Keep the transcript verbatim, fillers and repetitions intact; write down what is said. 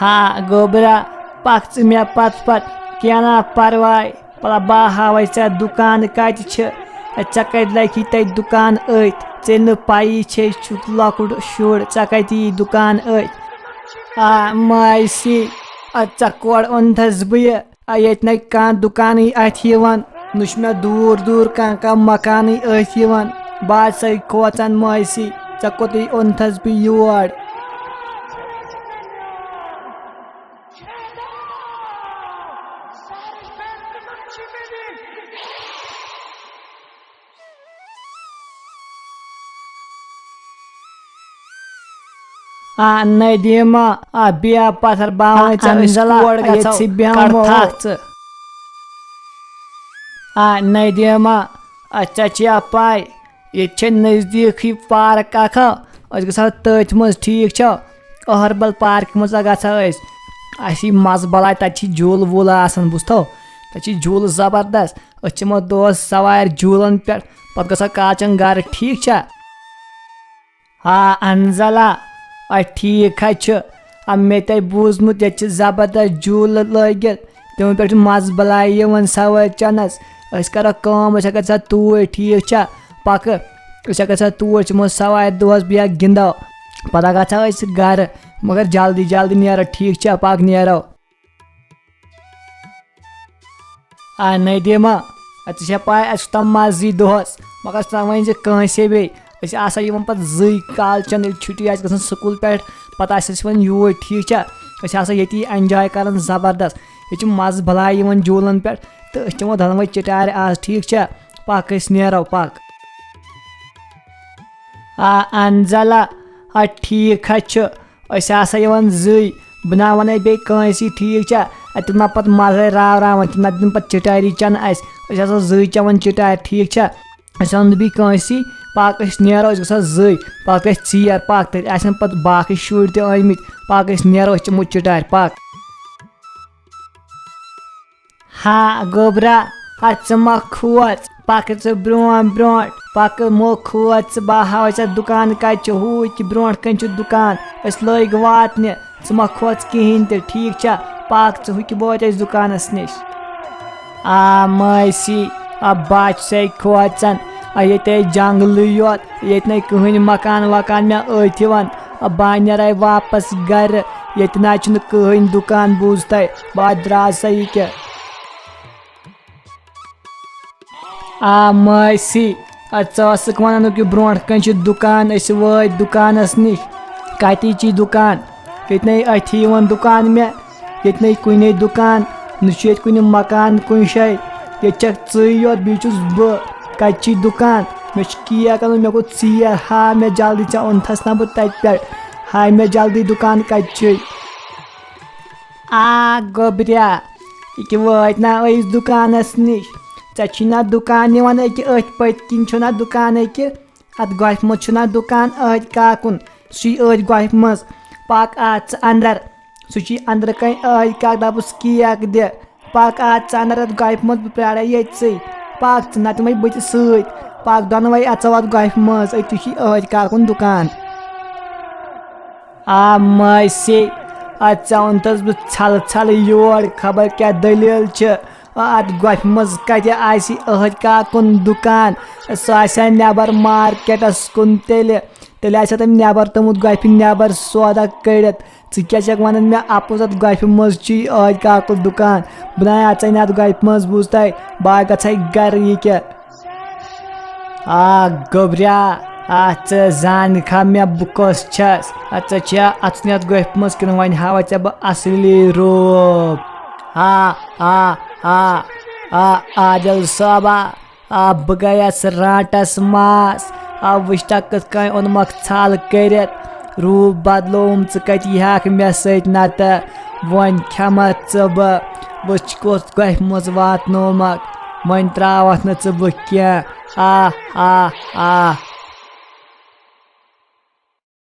آ گوٚبرا، پکھ ژٕ مےٚ پتہٕ پتہٕ، کینٛہہ نہ پرواے۔ پلا بہٕ ہاوے ژےٚ دُکان کتہِ چھِ۔ ژےٚ کتہِ لگی تتہِ دُکان أتھۍ؟ ژےٚ نہٕ پَیی چھے، چھُکھ لۄکُٹ شُر، ژےٚ کتہِ یی دُکان أتھۍ؟ آ مٲسی، ادٕ ژےٚ کور اوٚنتھس بہٕ یہِ؟ آ، ییٚتہِ نَے کانٛہہ دُکانٕے اَتھِ یِوان، نہ چھُ مےٚ دوٗر دوٗر کانٛہہ کانٛہہ مکانٕے أتھۍ یِوان۔ بہٕ ہسا کھوژان مٲسی، ژےٚ کوٚتٕے اوٚنتھس بہٕ یور؟ آ ندیمہ، آ بیا پتھر باوان آ، ژےٚ أسۍ انزلا، کور ییٚتہِ گژھو؟ سٕے بیٚہمو۔ کر تھکھ ژٕ؟ آ ندیمہ، آ ژےٚ چھیا پاے، ییٚتہِ چھےٚ نزدیٖکھٕے پارک اکھ، أسۍ گژھو تٔتھۍ منٛز، ٹھیٖک چھا؟ اہربل پارکہِ منٛز گژھو أسۍ، اَسہِ یی مزٕ بلاے، تتہِ چھِ جھوٗلہٕ ووٗلہٕ آسان، بوٗزتھو؟ تتہِ چھِ جھوٗلہٕ زبردست، أسۍ چمو دۄہس سوارِ جھوٗلن پٮ۪ٹھ، پتہٕ گژھو کاژن گرٕ، ٹھیٖک چھا؟ ہا انزلا، آ ٹھیٖک حظ چھُ۔ آ مےٚ تہِ بوٗزمُت ییٚتہِ چھِ زبردست جھوٗلہٕ لٲگِتھ، تِمن پٮ۪ٹھ چھُ مزٕ بلاے یِوان سوٲرۍ چٮ۪نس۔ أسۍ کرو کٲم، أسۍ ہا گژھو توٗرۍ، ٹھیٖک چھا؟ پکہٕ، أسۍ ہا گژھو توٗرۍ، چمو سوارِ دۄہس، بیٚیہِ ہا گِنٛدو، پتہٕ ہا گژھو أسۍ گرٕ، مگر جلدی جلدی نیرو، ٹھیٖک چھا؟ پکھ نیرو۔ آ ندیمہ، ژےٚ چھےٚ پاے، اَسہِ چھُ تَم مَزٕ یی دۄہَس، مگر ژٕ وۄنۍ زِ کٲنٛسے بیٚیہِ۔ أسۍ آسو یِوان پَتہٕ زٕے کالچَن، ییٚلہِ چھُٹی آسہِ گژھان سکوٗل پٮ۪ٹھ، پَتہٕ آسہِ اَسہِ وۄنۍ یوٗرۍ، ٹھیٖک چھا؟ أسۍ آسو ییٚتی اٮ۪نجاے کَران زبردست۔ ییٚتہِ چھِ مَزٕ بَلاے یِوان جوٗلَن پٮ۪ٹھ، تہٕ أسۍ چٮ۪مو دۄنوَے چِٹارِ آز، ٹھیٖک چھا؟ پَکھ أسۍ نیرو، پَکھ۔ آ انزلا، آ ٹھیٖک حظ چھُ، أسۍ آسو یِوان زٕے، بہٕ نہ وَنَے بیٚیہِ کٲنٛسی، ٹھیٖک چھا؟ اَتہِ تِم نہ پَتہٕ مَزَے راوراوان، تِم نہ دِن پَتہٕ چِٹاری چٮ۪نہٕ اَسہِ، أسۍ آسو زٕے چٮ۪وان چِٹارِ، ٹھیٖک چھا؟ أسۍ وَنہٕ نہٕ بیٚیہِ کٲنٛسی، پَکھ أسۍ نیرو، أسۍ گژھو زٕے، پَتہٕ گژھِ ژیر، پَکھ تَتہِ آسن پَتہٕ باقٕے شُرۍ تہِ ٲمٕتۍ، پَکھ أسۍ نیرو، أسۍ چٮ۪مو چِٹارِ، پَکھ۔ ہا گوٚبرا، ہا ژٕ مہ کھوژ، پکھ ژٕ برونٛہہ برونٛٹھ، پکھ مہ کھوژ ژٕ، بہٕ ہاوے ژےٚ دُکان کتہِ چھُ، ہوٗکہِ برونٛٹھ کنہِ چھُ دُکان، أسۍ لٲگۍ واتنہِ، ژٕ مہ کھوژ کِہیٖنۍ تہِ، ٹھیٖک چھا؟ پکھ ژٕ، ہُکہِ وٲتۍ أسۍ دُکانس نِش۔ آ مٲسی، آ بہٕ چھُسے کھوژان، آ ییٚتہِ جنگلٕے یوت، ییٚتہِ نَے کٕہٕنۍ مکان وکان مےٚ أتھۍ یِوان، آ بہٕ نیرے واپس گرٕ، ییٚتہِ نہ چھُنہٕ کٕہٕنۍ دُکان، بوٗزتھے؟ بہٕ درٛاس سا یہِ کیٛاہ؟ آ مٲسی، آ ژٕ ٲسٕکھ وَنان کہِ برونٛٹھ کَنۍ چھِ دُکان، أسۍ وٲتۍ دُکانَس نِش۔ کَتی چھی دُکان؟ ییٚتہِ نَے أتھی یِوان دُکان مےٚ، ییٚتہِ نَے کُنے دُکان، نہ چھُ ییٚتہِ کُنہِ مکان کُنہِ جایہِ۔ ییٚتہِ چھَکھ ژٕے یوت، بیٚیہِ چھُس بہٕ۔ کَتہِ چھی دُکان؟ مےٚ چھُ کیک اَنُن، مےٚ گوٚو ژیر۔ ہا مےٚ جلدی، ژےٚ اوٚنتھَس نہ بہٕ تَتہِ پٮ۪ٹھ۔ ہاے مےٚ جلدی دُکان کَتہِ چھُے؟ آ گوٚبریا، یہِ کہِ وٲتۍ نا أسۍ دُکانَس نِش؟ ژےٚ چھی نا دُکان یِوان أکہِ أتھۍ پٔتۍ کِنۍ چھُ نا دُکان أکہِ؟ اَتھ گۄپھِ منٛز چھُ نا دُکان أتھۍ کاکُن؟ سُہ چھُے أتھۍ گۄپھِ منٛز۔ پَکھ اَژ ژٕ اَندَر۔ سُہ چھُے أنٛدرٕ کَنۍ أتھۍ کاک، دَپُس کیک دِ۔ پَکھ اَژ ژٕ اَندَر اَتھ گۄپھِ منٛز، بہٕ پیارے ییٚتہِ سٕے۔ پَکھ ژٕ، نَتہٕ یِمَے بہٕ تہِ سۭتۍ۔ پَکھ دۄنوَے اَژو اَتھ گۄپھِ منٛز، أتی چھُے أتھۍ کاکُن دُکان۔ آ مٲسے، آ ژےٚ اوٚنتھَس بہٕ ژھَلہٕ ژھَلہٕ یور، خبر کیٛاہ دٔلیٖل چھِ۔ آ اَتھ گۄپھِ منٛز کَتہِ آسہِ أہَر کاکُن دُکان؟ سُہ آسہِ ہا نٮ۪بَر مارکیٹَس کُن تیٚلہِ۔ تیٚلہِ آسہِ ہا تٔمۍ نٮ۪بَر توٚمُت گۄپھِ نٮ۪بَر سودا کٔڑِتھ۔ ژٕ کیٛاہ چھَکھ وَنان مےٚ اَپُز؟ اَتھ گۄپھِ منٛز چھُے أہَر کاکُن دُکان۔ بہٕ نَے اَژَے نہٕ اَتھ گۄپھِ منٛز، بوٗزتھَے؟ بہٕ ہا گژھَے گَرٕ، یہِ کیٛاہ؟ آ گوٚبریا، آ ژٕ زانکھا مےٚ بہٕ کۄس چھَس؟ آ ژےٚ چھےٚ اَژُن یَتھ گۄپھِ منٛز کِنہٕ وۄنۍ ہاوَے ژےٚ بہٕ اَصلی روٗپ؟ آ، آ، آ، آ، عادل صٲبا، آ بہٕ گٔیَس رانٛٹَس ماس۔ آ وٕچھتہ کِتھ کٔنۍ اوٚنمَکھ ژھَل کٔرِتھ، روٗپ بدلووُم ژٕ، کَتہِ یی ہاکھ مےٚ سۭتۍ نَتہٕ؟ وۄنۍ کھٮ۪مَتھ ژٕ بہٕ، وٕچھ کُس گۄپھِ منٛز واتنومَکھ، وۄنۍ ترٛاوَتھ نہٕ ژٕ بہٕ کینٛہہ۔ آ، آ، آ۔